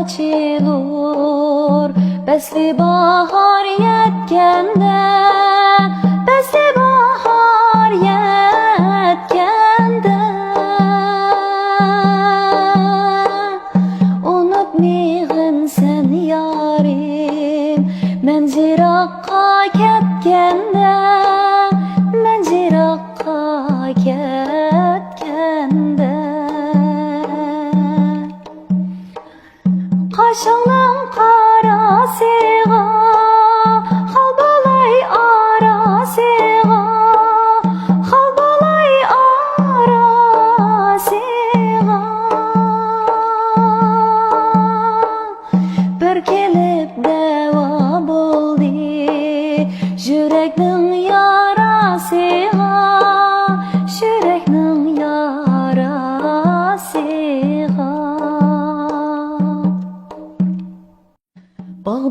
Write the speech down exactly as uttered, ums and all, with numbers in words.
ئاچىلۇر پەسلى باھار يەتكەندە، پەسلى باھار يەتكەندە. ئۇنتمىغىن سەن يارىم، مەن يىراققا كەتكەندە، مەن يىراققا كەتكەندە. قاشىڭنىڭ قاراسىغا، خالبالاي ئاراسىغا، خالبالاي ئاراسىغا. بىر كېلىپ دەۋا بولدى يۈرەكنىڭ ياراسىغا، يۈرەكنىڭ ياراسىغا. باغ